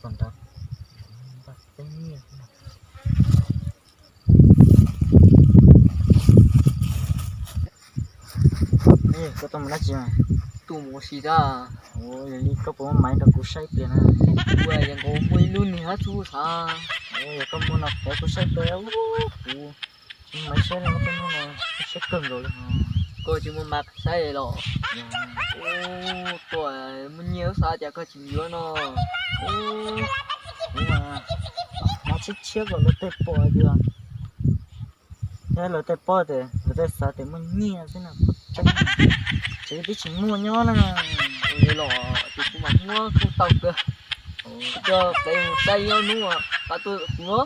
Ntawd npaj teb nyiaj. Koj tuaj mus dab tsi mas? Tuaj mus ua si thiab. Yog li koj puas muaj maiv rau kuv saib pliag na? Kuv yeej nkaus muaj ib lub niag hab txhub xav. Yog koj muaj no kuv saib pliag, kuv tsis muaj maiv saib no, tej hnub no saib kawg nkaus li. Koj tsis muaj maiv saib los? Ub, tuaj muaj nyiaj xav cas koj tsis yuav no. Ub, kuv mas hnov tshiab tshiab kom luag tej pom tias, thiab luag tej pom tias luag tej xav tias muaj nyiaj xwb no, qhov tseeb ces twb tsis muaj nyob na. Los ces kuv mam muab kuj tau kawg. Coj peb mus saib ib ob hnub pab tuaj kuv.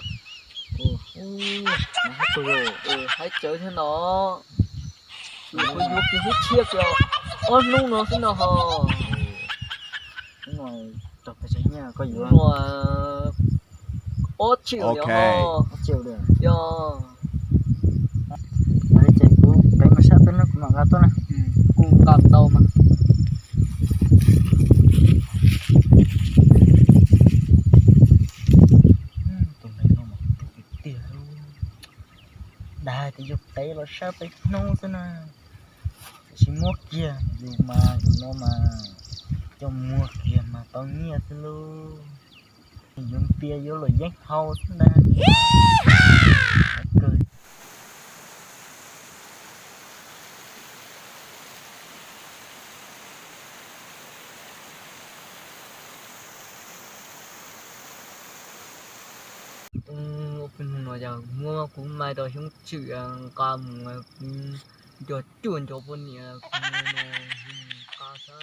Haib tsawv thiab no. Kuv yuav kiag ib tshiab kiag ob hnub no xwb no ho. Hnub no rau pes tsawg nyiaj koj yuav? Hnub no ob tsib, ob tsib. Yog. Ces kuv peb mus saib peb hnub kuv mam nqa tuaj na. Kuv nqa tau mas. Tus neeg no mas tiag tiag, dag tias yuav peb los saib peb hnub xwb na. Tiam sis muab kiag yus mas yus no mas coj muag kiag mas tau nyiaj xwb lauj. Yuav npias yuav luam yeeb haus xwb ntag. Ua peb hnub no yog muab kuv maiv rau Xyoob Tswm nqa mus, nco cuag nco poj niam kuv no nqa xwb.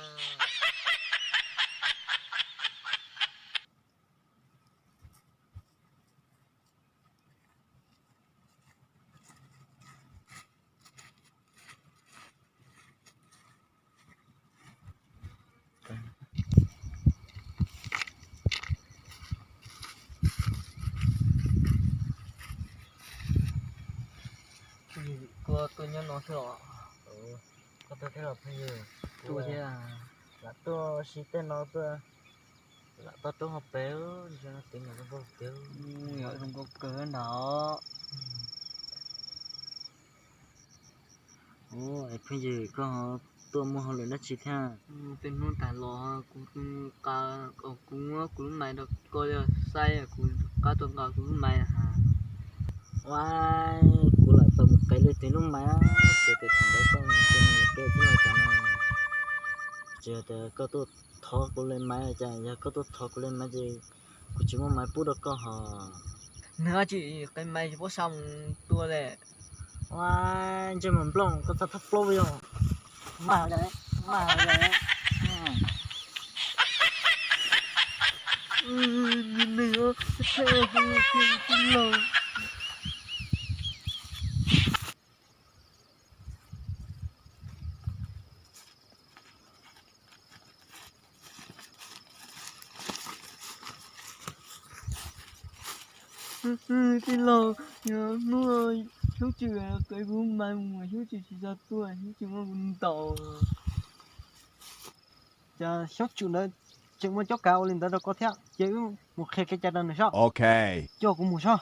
Koj tuaj nyob no thiab los? Koj tuaj thiab los phooj ywg? Tuaj thiab. Lam tuaj si tej no tuaj, lam toj roob hauv pes, zoo no tev mas zoo nkauj kawg. Zoo nkauj kawg ntag. Ua es phooj ywg, koj ho tuaj muaj hauj lwm dab tsi thiab? Tej hnub tag los kuv, kuv muab kuv lub maiv rau koj saib, kuv rov qab tuaj nqa kuv lub maiv ha. Ua, kuv lam tau mus qev leej twg lub maiv, ces tes thaum ntawd koj mus qev xwb los cas no. Tsis yog tias koj tuaj thov kuv li maiv cas, yog koj tuaj thov kuv li maiv ces kuv tsis muaj maiv pub rau koj hos. Nws tsis qev maiv tsis paub xa mus tua li. Ua, ntsej muag nplooj, koj txhob thab plaub yog. Mas, mas, nws, nws, nws, Tij laug, yog hnub Xyoob Tswm qev kuv maiv mus, Xyoob Tswm tsis tso tuaj, Xyoob Tswm muab kuv ntaus. Cas Xyoob Tswm ntawd tseem muaj cuab kav ua li ntawd rau koj thiab, ces wb mus qhia kev cai rau nws sob. Coj kuv mus sob.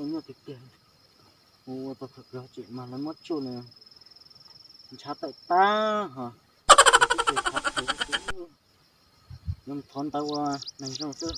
Nyuaj tiag tiag. Ua tau thaum kawg tseem mas lawv muab tsuj nws ntshav tawm tag ho. Yuav thov ntawd ua neeg zoo xwb.